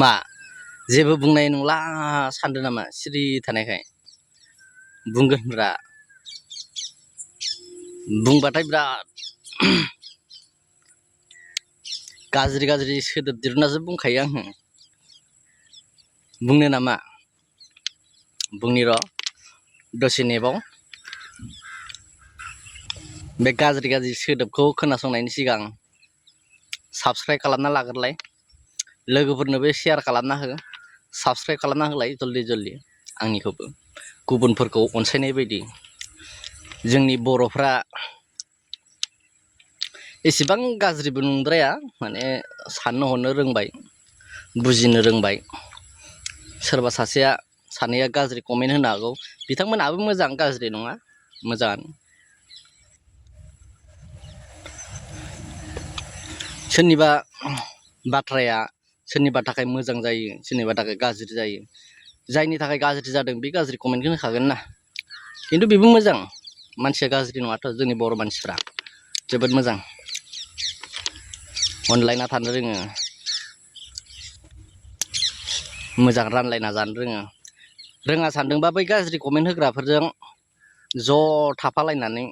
मा जेबो बुंनाय नंला सानदों नामा सिरि थानायखाय? बुंगोनब्रा, बुंबाथाय बिराद गाज्रि गाज्रि सोदोब दिरुनासो बुंखायो आङो। बुंनो नामा? बुंनि र' दसे नेबाव। बे गाज्रि गाज्रि सोदोबखौ खोनासंनायनि सिगां साबस्क्राइब खालामना लाग्रोलाय, लोगोफोरनोबो शेयार खालामना हो, साबस्क्राइब खालामना होलाय जल्दि आंनिखौबो गुबुनफोरखौ अनसायनाय बायदि। जोंनि बर'फ्रा एसेबां गाज्रिबो नंद्राया, माने साननो हनो रोंबाय, बुजिनो रोंबाय। सोरबा सासेया सानैया गाज्रि कमेन्ट होनो हागौ, बिथांमोनहाबो मोजां, गाज्रि नङा, मोजाङानो। सोरनिबा बाथ्राया सोरनिबा थाखाय मोजां जायो, सोरनिबा थाखाय गाज्रि जायो। जायनि थाखाय गाज्रि जादों बे गाज्रि कमेन्टखौ होखागोन ना, खिन्थु बेबो मोजां। मानसिया गाज्रि नङाथ', जोंनि बर' मानसिफ्रा जोबोद मोजां, अनलायना थानो रोङो, मोजां रानलायना जानो रोङो। रोङा सानदोंबा बै गाज्रि कमेन्ट होग्राफोरजों ज' थाफालायनानै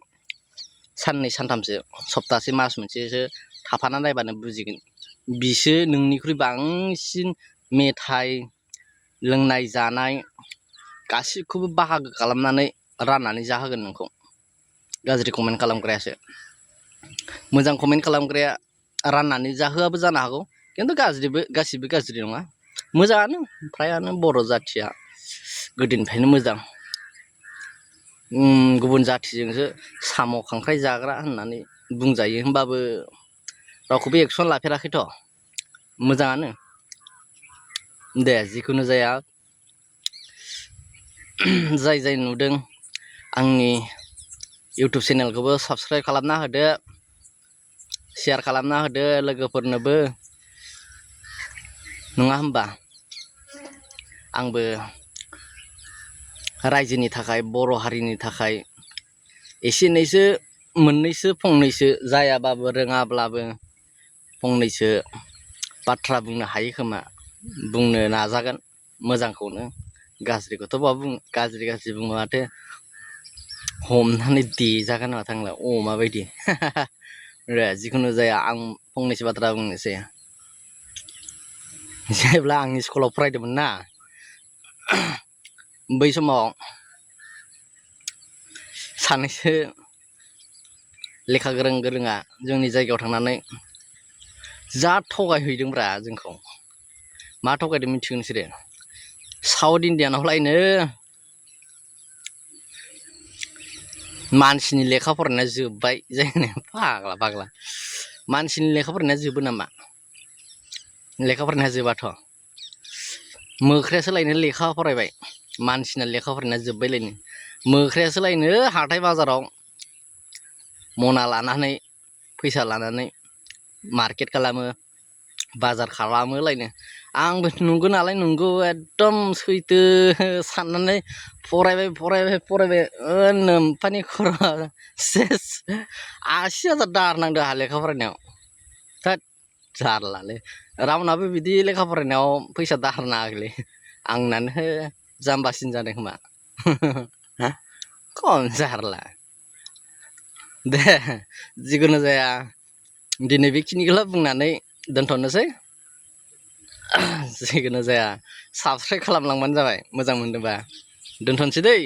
साननै सानथामसो, सप्तासे मास मोनसेसो थाफाना नायबानो बुजिगोन। बिसो नोंनिख्रुइ बांसिन मेथाइ, लोंनाय जानाय गासिखौबो बाहागो खालामनानै राननानै जाहोगोन नोंखौ। गाज्रि कमेन्ट खालामग्रायासो। मोजां कमेन्ट खालामग्राया राननानै जाहोआबो जानो हागौ, खिन्थु गासिबो गाज्रि नङा, मोजाङानो। फ्रायानो बर' जाथिया गोदोनिफ्रायनो मोजां। गुबुन जाथिजोंसो साम' खांख्राइ जाग्रा होननानै बुंजायो, होमबाबो रावखौबो एक्सन लाफेराखैथ', मोजाङानो। दे जिखुनु जाया, जाय नुदों आंनि इउटुब चेनेलखौबो साबस्क्राइब खालामना होदो, शेयार खालामना होदो लोगोफोरनोबो, नङा होमबा? आंबो रायजोनि थाखाय, बर' हारिनि थाखाय एसे एनैसो, मोननैसो फंनैसो, जायाबाबो रोङाब्लाबो फंनैसो बाथ्रा बुंनो हायो खोमा, बुंनो नाजागोन मोजांखौनो। गाज्रिखौथ' बहा बुंनो, गाज्रि बुङो माथो हमनानै देजागोन माथो आंलाय अमा बायदि। दे जिखुनु जाया, आं फंनैसो बाथ्रा बुंनोसै। जेब्ला आंनि स्कुलाव फरायदोंमोन ना, बै समाव सानैसो लेखा गोरोंआ जोंनि जायगायाव थांनानै जा थगायहैदोंब्रा जोंखौ। मा थगायदों मिथिगौ नोंसोरो? साउथ इण्डियानावलायनो मानसिनि लेखा फरायनाया जोब्बाय जायनो, फाग्ला मानसिनि लेखा फरायनाया जोबो नामा? लेखा फरायनाया जोबाथ', मोख्रायासो लायनो लेखा फरायबाय, मानसिना लेखा फरायनाया जोब्बायलायनो। मोख्रायासो लायनो हाथाय बाजाराव मना लानानै, फैसा लानानै मार्केट खालामो, बाजार खालामोलायनो। आंबो नंगौ नालाय नंगौ, एकदम सैथो साननानै फरायबाय, नोमफानि खर' सेस 80,000 दाहार नांदो आंहा लेखा फरायनायाव। थोद जारलालै, रावनाबो बिदि लेखा फरायनायाव फैसा दाहार नाङाखैलै, आंनानो जाम्बासिन जादों खोमा। खम जारला। दे जिखुनु जाया, दिनै बेखिनिखौल' बुंनानै दोनथ'नोसै। जिखुनु जाया, साबस्क्राइब खालामलांबानो जाबाय मोजां मोनदोंबा। दोनथ'नोसै दै।